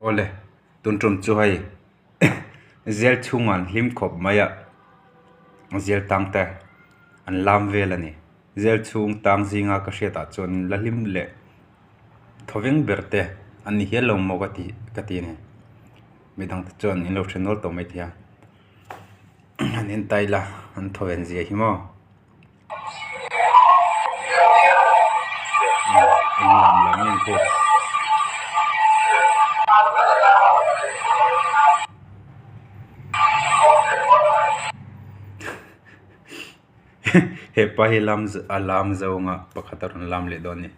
Awle, tun tum chu hei zel chhungah an hlim khawp mai a, zel tang te an lam vel a ni. Zel chhung tang zinga ka hriatah chuan la hlim leh thawveng ber te an ni hial lo maw ka ti ka ti a ni. Midang te chuan in lo hre nual tawh maithei a, an en ta ila an thawven zia hi maw. Hepa hi lam a lam zawnga pakhat a rawn lam leh dawn a ni.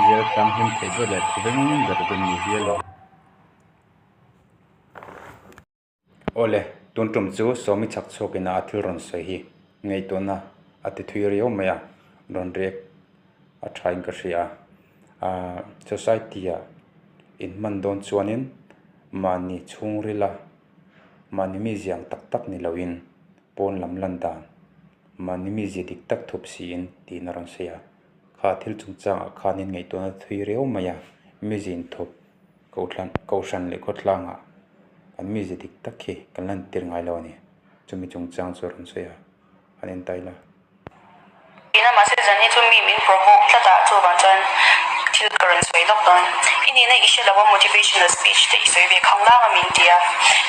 Zel tang hlim theih ber leh thawveng ber te ni hial ang. Awle, tun tum chu Sawmi chhak chhuak ina a thil rawn sawi hi ngaihtuahna a ti thui riau mai a, rawn react a tha in ka hria a. Ahh society ah inhman dawn chuanin mahni chhungrila mahni mizia ang tak tak ni loin pawn lam lan dan mahni mizia dik tak thup siin tiin a rawn sawi a. Kha thil chungchangah khanin ngaihtuahna thui riau mai a, mizia inthup. Kohhran Kohhran leh khawtlangah kan mizia dik tak hi kan lantir ngai lo a ni. Chumi chungchang chu a rawn sawi a, an en ta ila. Ina mahse zan hi chu mi min provoke tlat a, chuvang chuan thil ka rawn sawi lawk dawn. I nihna i hre lo a, motivational speech te i sawi ve khang lang a min ti a.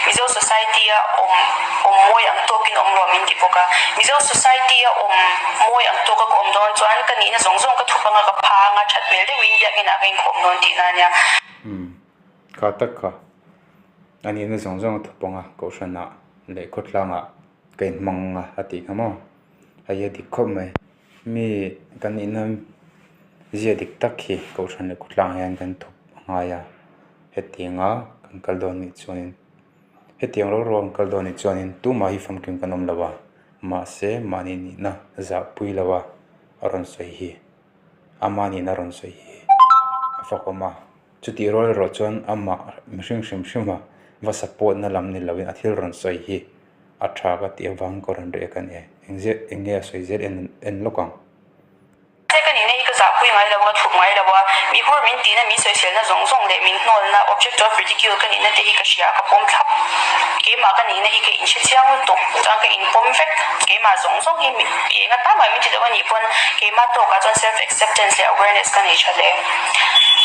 Mizo society a awm awm mawi ang tawkin awm rawh min ti bawk a. Mizo society a awm mawi ang tawka ka awm dawn chuan ka nihna zawng zawng ka thup anga ka pha anga that hmel deuhin biakin ah ka inkhawm dawn tihna a nia. Umm kha tak kha a nihna zawng zawng a thup anga kohhranah leh khawtlangah ka inhmang a a tih kha maw hei a dik khawp mai mi kan nihna zia dik tak hi kohhran leh khawtlangah hian kan thup a ngai a hetianga kan kal dawn nih chuanin. Hetiang ro ro an kal dawn nih chuanin tumah hi famkim kan awm lo a, mahse mahni nihna zahpui lo a a rawn sawi hi, ama nihna a rawn sawi hi a fakawm a. Chutih rual erawh chuan amah mihring hrim hrim a va support na lam ni loin a thil rawn sawi hi a tha ka tih avangin ka rawn react a ni e. Engzia eng nge a sawi zel en en lawk ang. He ka nihna hi ka zahpui ngai lo a, ka thup ngai lo a, mi hur min tihna, min sawiselna zawng zawng leh min hnawlna, object of ridicule, ka nihna te hi ka hria, ka pawm thlap. Keimah ka nihna hi ka inhre chiang lutuk, chuan ka inpawm vek. Keimah zawng zawng hi mi eng atan mah min ti deuh a nih pawn keimah tawkah chuan self acceptance leh awareness ka nei tha hle.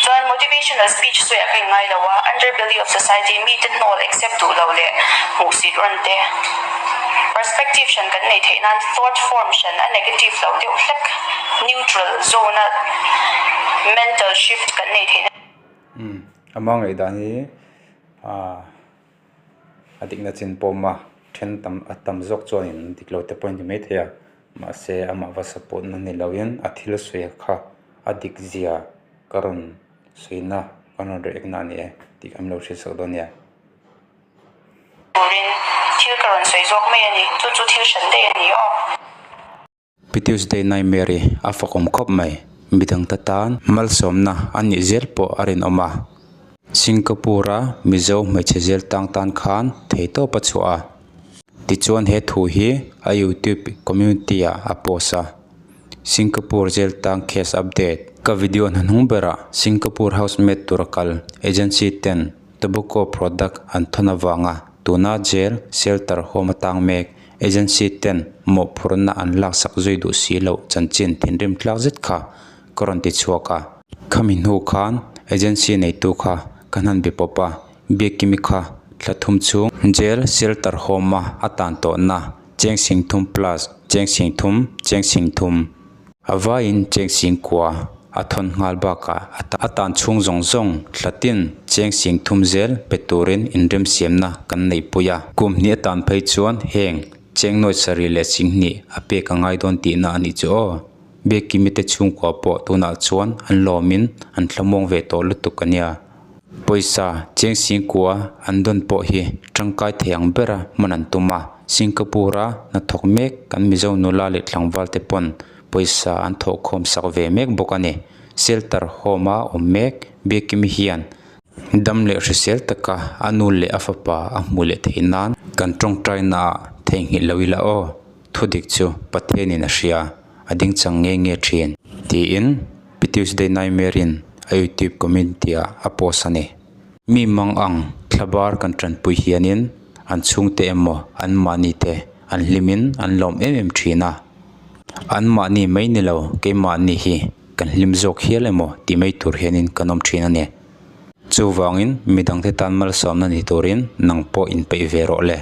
Chuan motivational speech sawiah ka inngai lo a, underbelly of society, mite hnawl accept duh lo leh hmuhsit rawn te. Perspective hran kan neih theih nan thought form hran a negative lo deuh hlek, neutral zone a mental shift kan neih theih nan. Umm, ama ngaihdan hi ah a dikna chin pawm a then tam a tam zawk chuanin dik lo te pawh a inti maithei a, mahse amah va support na ni loin a thil sawi kha a dik zia ka rawn sawina ka rawn react na a ni e tih kan lo hriatsak dawn nia. Turin thil ka rawn sawi zawk mai a ni, chu chu thil hran daih a ni aw. Pi Tuesday Nightmare-i a fakawm khawp mai. Midangte tan malsawmna a nih zel pawh a rinawm a. Singapore-a Mizo hmeichhe zel tang tan khan theihtawp a chhuah a. Tichuan he thu hi a YouTube community-ah a post a. Singapore zel tang case update. Ka video hnahnung berah Singapore housemaid tura kal agency ten Tobacco product an thawn avanga tuna jail shelter home atang mek agency ten mawhphurhna an laksak zui duh si loh chanchin thinrim tlak zet kha ka rawn ti chhuak a. Khami hnu khan agency neitu kha ka hnan be pawp a, Biakimi kha thla thum chhung jail shelter home a a tan tawhna cheng sing thum plus cheng sing thum cheng sing thum. A vaiin cheng sing kua a thawn nghal bakah a tan chhung zawng zawng thla tin cheng sing thum zel pe turin inremsiamna kan neihpui a. Kum hnih a tan phei chuan heng cheng nawi sarih leh sing hnih a pek a ngai dawn tihna a nih chu aw. Biakimi te chhungkua pawh tunah chuan an lawmin an thlamuang ve tawh lutuk a nia. Pawisa cheng singkua an dawn pawh hi tangkai thei ang bera hman an tum a, Singapore-a hnathawk mek kan Mizo nula leh tlangval te pawn pawisa an thawhkhawm sak ve mek bawk a ni. Shelter home-a awm mek Biakimi hian dam leh hrisel taka a nu leh a fapa a hmuh leh theih nan kan tawngtaina ah theihnghilh lo ila aw, thudik chu Pathianin a hria. A ding chang nge nge thin. Tiin Pi Tuesday Nightmare-in a YouTube community-ah a post a ni. Mi mang ang thlabar kan tanpui hianin an chhungte emaw anmahni te an hlimin an lawm em em thin a. Anmahni mai ni lo keimahni hi kan hlim zawk hial emaw ti mai tur hianin kan awm thin a ni. Chuvangin midangte tan malsawmna ni turin nang pawh inpeih ve rawh le.